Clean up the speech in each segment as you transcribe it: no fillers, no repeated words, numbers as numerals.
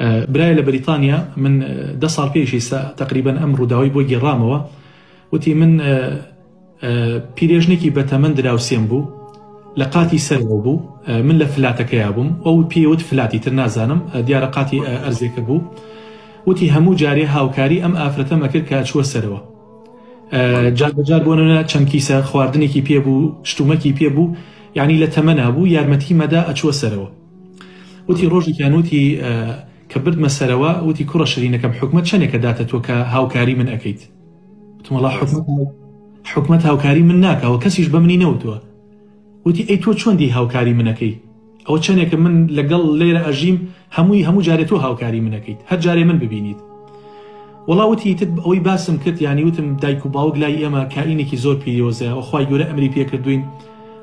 برایە لە بەریتانیا من دە ساڵ پێش ئیستا تەقریبەن ئەم ڕووداوەی بۆ گێڕامەوە وتی من پیرێژنێکی بەتەمەن دراوسێم بوو لە قاتی سەرەوە بوو من لە فلاتەکەیا بووم ئەو پێوت فلاتی تر نازانم دیارە قاتی ئەرزێکە بوو وتی هەموو جارێ هاوکاری ئەم ئافرەتەم ئەکرد کە چووە سەرەوە جار بەجار بۆ نمونە چەند کیسە خواردنێکی پێ بوو شتومەکی پێ بوو یعنی لە تەمەنا بوو یارمەتی مەدا ئەچووە سەرەوە وتی ڕۆژێکیان وتی کە بردمە سەرەوە وتی کوڕە شرینەکەم حکومەت چەندێکە داتە تۆ کە هاوکاری من ئەکەیت وتم وەڵا حکومەت حکومەت هاوکاری من ناکەوە کەسیش بە منی نەوتووە وتی ئەی تۆ چۆن دی هاوکاری منەکەی ئەوە چەندێکە من لەگەڵ لێرە ئەژیم هەمووی هەموو جارێ تۆ هاوکاری منەکەیت هەر جارێ من ببینیت وەڵا وتی تر ئەوەی باسم کرد یانی وتم دایک و باوک لای ئێمە کائینێکی زۆر پیرۆزە وخوای گەورە ئەمری پێکردوین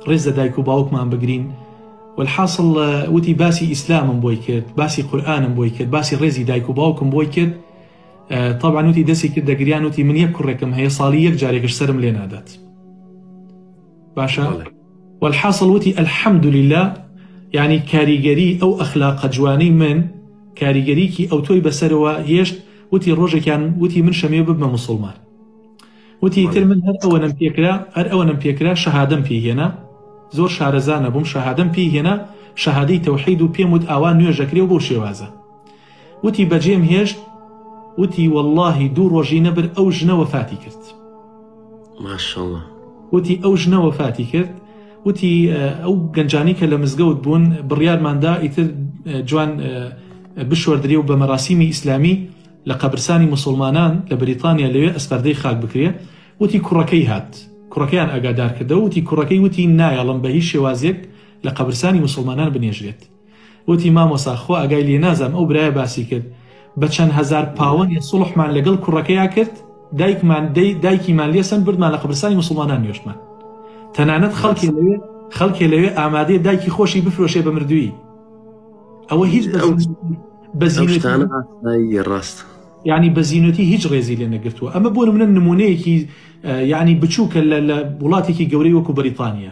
ڕێز لە دایک و باوکمان بگرین والحاصل وتی باسی ئیسلامم بۆی کرد باسی قورئانم بۆی کرد باسی ڕێزی دایک و باوکم بۆی کرد طبعا وتی دەستی کرد دەگریان وتی من یەک کوڕێکم هەیە ساڵی یەک جارێکش سەرم لێ نادات باشە والحاصل وتی الحمدلله یعنی کاریگەری ئەو ئەخلاقە جوانەی من کاریگەریکی ئەوتۆی بەسەرەوە هێشت وتی ڕۆژێکیان وتی من شەمێ ببمە مسلمان وتی ئیتر من هەر ئەوەنەم پێکرا هەر ئەوەنەم پێکرا شەهادەم پێی هێنا زۆر شارەزا نەبووم شەهادەم پێی هێنا شەهادەی تەوحید و پێم وت ئاوا نوێژەکرێ و بەو شێوازە وتی بەجێم هێشت وتی واللهی دوو ڕۆژی نەبر ئەو ژنە وەفاتی کرد ماشاءاللە وتی ئەو ژنە وەفاتی کرد وتی ئەو گەنجانی کە لە مزگەوت بوون بڕیارماندا ئیتر جوان بشۆردرێ و بە مەراسیمی ئیسلامی لە قەبرسانی موسوڵمانان لە بەریتانیا لەوێ ئەسپەردەی خاک بکرێ، وتی کوڕەکەی هات، کوڕەکەیان ئاگادار کردەوە، وتی کوڕەکەی وتی نایەڵم بە هیچ شێوازێک لە قەبرسانی موسوڵمانان بنێژرێت. وتی مامۆسا خوا ئاگای لێ نازانم ئەو برایە باسی کرد بە چەند هەزار پاوەنێ سوڵحمان لەگەڵ کوڕەکەیا کرد، دایکمان دەی دایکیمان لێ سەند بردمان لە قەبرسانی موسوڵمانان نێشتمان. تەنانەت خەڵکێ لەوێ خەڵکێ لەوێ ئامادەیە دایکی خۆشی بفرۆشێ بە مردوویی. ئەوە هیچ ڕاست ینی بەزینەتی هیچ ڕێزی لێ نەگرتووە ئەمە بۆ منە نمونەیەکی ینی بچووکە لە وڵاتێکی گەورەی وەکو بەریتانیا.